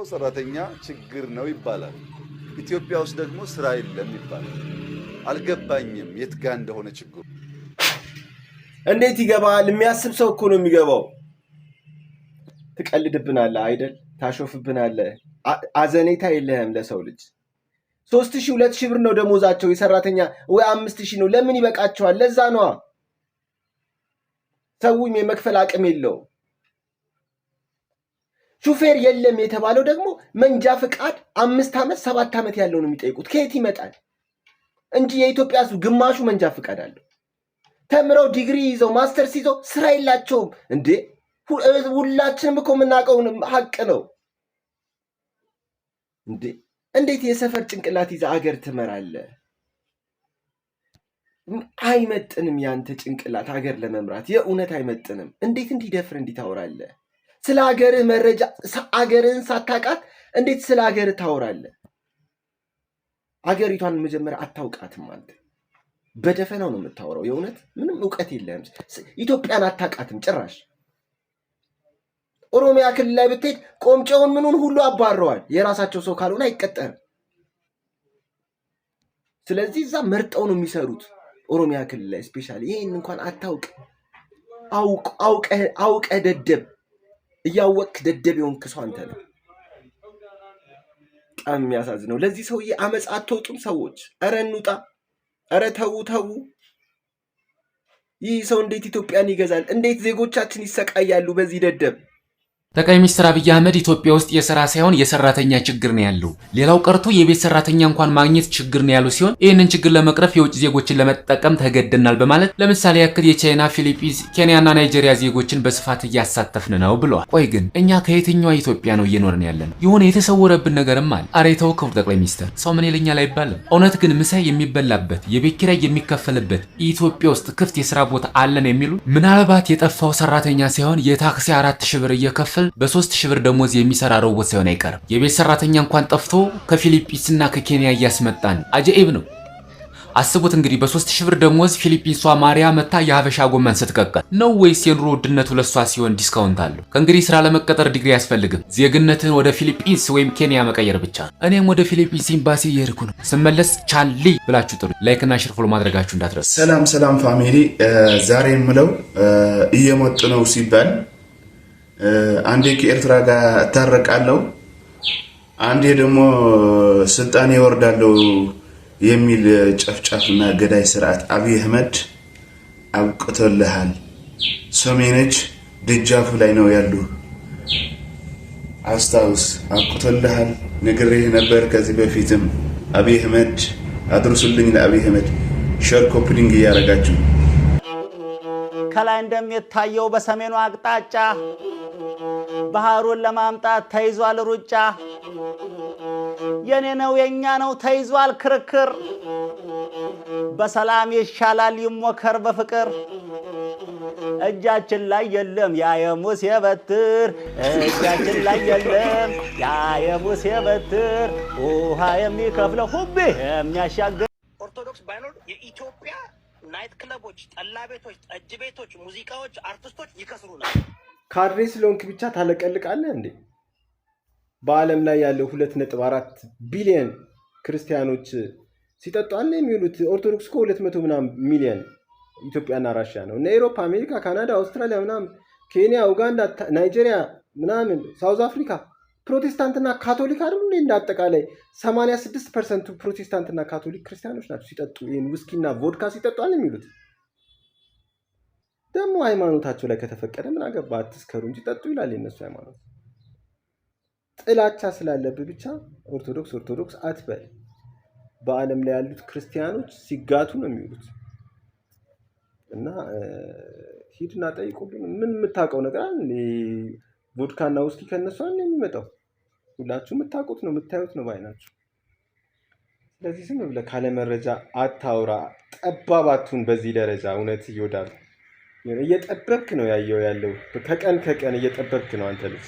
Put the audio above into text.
ሰው ሰራተኛ ችግር ነው ይባላል። ኢትዮጵያ ውስጥ ደግሞ ስራ የለም ይባላል። አልገባኝም የት ጋ እንደሆነ ችግሩ። እንዴት ይገባል? የሚያስብ ሰው እኮ ነው የሚገባው። ትቀልድብናለህ አይደል? ታሾፍብናለህ። አዘኔታ የለህም ለሰው ልጅ። 3000 2000 ብር ነው ደሞዛቸው የሰራተኛ ወይ 5000 ነው። ለምን ይበቃቸዋል? ለዛ ነዋ ሰውም የመክፈል አቅም የለውም። ሹፌር የለም የተባለው ደግሞ መንጃ ፍቃድ 5 ዓመት 7 ዓመት ያለው ነው የሚጠይቁት። ከየት ይመጣል? እንጂ የኢትዮጵያ ሕዝብ ግማሹ መንጃ ፍቃድ አለው። ተምረው ዲግሪ ይዘው ማስተርስ ይዘው ስራ የላቸውም እንዴ! ሁላችንም እኮ የምናውቀው ሀቅ ነው እንዴ! እንዴት የሰፈር ጭንቅላት ይዘህ አገር ትመራለህ? አይመጥንም። ያንተ ጭንቅላት ሀገር ለመምራት የእውነት አይመጥንም። እንዴት እንዲደፍር እንዲህ ታወራለህ? ስለ ሀገርህ መረጃ አገርህን ሳታውቃት እንዴት ስለ ሀገርህ ታወራለህ? አገሪቷን መጀመሪያ አታውቃትም አንተ። በደፈናው ነው የምታወራው። የእውነት ምንም እውቀት የለህም። ኢትዮጵያን አታውቃትም ጭራሽ። ኦሮሚያ ክልል ላይ ብትሄድ ቆምጨውን ምኑን ሁሉ አባረዋል። የራሳቸው ሰው ካልሆነ አይቀጠርም። ስለዚህ እዛ መርጠው ነው የሚሰሩት። ኦሮሚያ ክልል ላይ especially ይህን እንኳን አታውቅ። አውቀህ ደደብ፣ እያወቅክ ደደብ የሆንክ ሰው አንተ ነህ። በጣም የሚያሳዝነው ለዚህ ሰውዬ አመፅ አትወጡም ሰዎች? ኧረ እንውጣ! ኧረ ተዉ ተዉ! ይህ ሰው እንዴት ኢትዮጵያን ይገዛል? እንዴት ዜጎቻችን ይሰቃያሉ በዚህ ደደብ? ጠቅላይ ሚኒስትር አብይ አህመድ ኢትዮጵያ ውስጥ የስራ ሳይሆን የሰራተኛ ችግር ነው ያለው፣ ሌላው ቀርቶ የቤት ሰራተኛ እንኳን ማግኘት ችግር ነው ያሉ ሲሆን ይህንን ችግር ለመቅረፍ የውጭ ዜጎችን ለመጠቀም ተገደናል በማለት ለምሳሌ ያክል የቻይና፣ ፊሊፒንስ፣ ኬንያና ናይጄሪያ ዜጎችን በስፋት እያሳተፍን ነው ብለዋል። ቆይ ግን እኛ ከየትኛዋ ኢትዮጵያ ነው እየኖርን ያለነው? የሆነ የተሰወረብን ነገርም አለ። አረ ተው ክቡር ጠቅላይ ሚኒስትር፣ ሰው ምን ይለኛል አይባልም። እውነት ግን ምሳ የሚበላበት፣ የቤት ኪራይ የሚከፈልበት ኢትዮጵያ ውስጥ ክፍት የስራ ቦታ አለን የሚሉ ምናልባት የጠፋው ሰራተኛ ሳይሆን የታክሲ 4000 ብር እየከፈል በ3000 ብር ደሞዝ የሚሰራ ሮቦት ሳይሆን አይቀርም። የቤት ሰራተኛ እንኳን ጠፍቶ ከፊሊፒንስና ከኬንያ እያስመጣን አጀኢብ ነው። አስቡት እንግዲህ በ3000 ብር ደሞዝ ፊሊፒንሷ ማሪያ መታ የሀበሻ ጎመን ስትቀቀል ነው ወይስ የኑሮ ውድነቱ ለሷ ሲሆን discount አለው? ከእንግዲህ ስራ ለመቀጠር ዲግሪ አያስፈልግም። ዜግነትህን ወደ ፊሊፒንስ ወይም ኬንያ መቀየር ብቻ ነው። እኔም ወደ ፊሊፒንስ ኤምባሲ እየሄድኩ ነው። ስመለስ ቻሊ ብላችሁ ጥሩ። Like ና share follow ማድረጋችሁ እንዳትረሱ። ሰላም ሰላም family፣ ዛሬ የምለው እየመጡ ነው ሲባል አንዴ ከኤርትራ ጋር እታረቃለሁ፣ አንዴ ደግሞ ስልጣኔ እወርዳለሁ የሚል ጨፍጫፍና ገዳይ ስርዓት አብይ አህመድ አብቅቶልሃል። ሰሜኖች ደጃፉ ላይ ነው ያሉ። አስታውስ፣ አብቅቶልሃል። ነግሬህ ነበር ከዚህ በፊትም። አብይ አህመድ አድርሱልኝ ለአብይ አህመድ፣ share copy link እያደረጋችሁ። ከላይ እንደሚታየው በሰሜኑ አቅጣጫ ባህሩን ለማምጣት ተይዟል ሩጫ። የኔ ነው የኛ ነው ተይዟል ክርክር። በሰላም ይሻላል ይሞከር በፍቅር። እጃችን ላይ የለም ያ የሙሴ በትር፣ እጃችን ላይ የለም ያ የሙሴ በትር፣ ውሃ የሚከፍለው ሁቤ የሚያሻግር። ኦርቶዶክስ ባይኖር የኢትዮጵያ night ክለቦች፣ ጠላ ቤቶች፣ ጠጅ ቤቶች፣ ሙዚቃዎች፣ አርቲስቶች ይከስሩ ነበር። ካድሬ ስለሆንክ ብቻ ታለቀልቃለህ እንዴ? በዓለም ላይ ያለው 2.4 ቢሊዮን ክርስቲያኖች ሲጠጡ አለ የሚውሉት። ኦርቶዶክስ እኮ 200 ምናምን ሚሊዮን ኢትዮጵያና ራሽያ ነው። እነ ኤሮፓ፣ አሜሪካ፣ ካናዳ፣ አውስትራሊያ ምናምን፣ ኬንያ፣ ኡጋንዳ፣ ናይጄሪያ ምናምን፣ ሳውዝ አፍሪካ ፕሮቴስታንትና ካቶሊክ አይደሉ እንዴ? እንደ አጠቃላይ 86 ፐርሰንቱ ፕሮቴስታንትና ካቶሊክ ክርስቲያኖች ናቸው። ሲጠጡ ይህን ውስኪና ቮድካ ሲጠጡ አለ የሚሉት። ደግሞ ሃይማኖታቸው ላይ ከተፈቀደ ምን አገባ፣ አትስከሩ እንጂ ጠጡ ይላል የነሱ ሃይማኖት። ጥላቻ ስላለብህ ብቻ ኦርቶዶክስ ኦርቶዶክስ አትበል። በዓለም ላይ ያሉት ክርስቲያኖች ሲጋቱ ነው የሚውሉት። እና ሂድና ጠይቁልን። ምን የምታውቀው ነገር አለ? ቮድካና ውስኪ ከነሱ አለ የሚመጣው። ሁላችሁ የምታውቁት ነው፣ የምታዩት ነው ባይናችሁ። ስለዚህ ዝም ብለህ ካለ መረጃ አታውራ። ጠባብ አትሁን በዚህ ደረጃ። እውነት እየወዳል እየጠበብክ ነው ያየው ያለው፣ ከቀን ከቀን እየጠበብክ ነው አንተ ልጅ።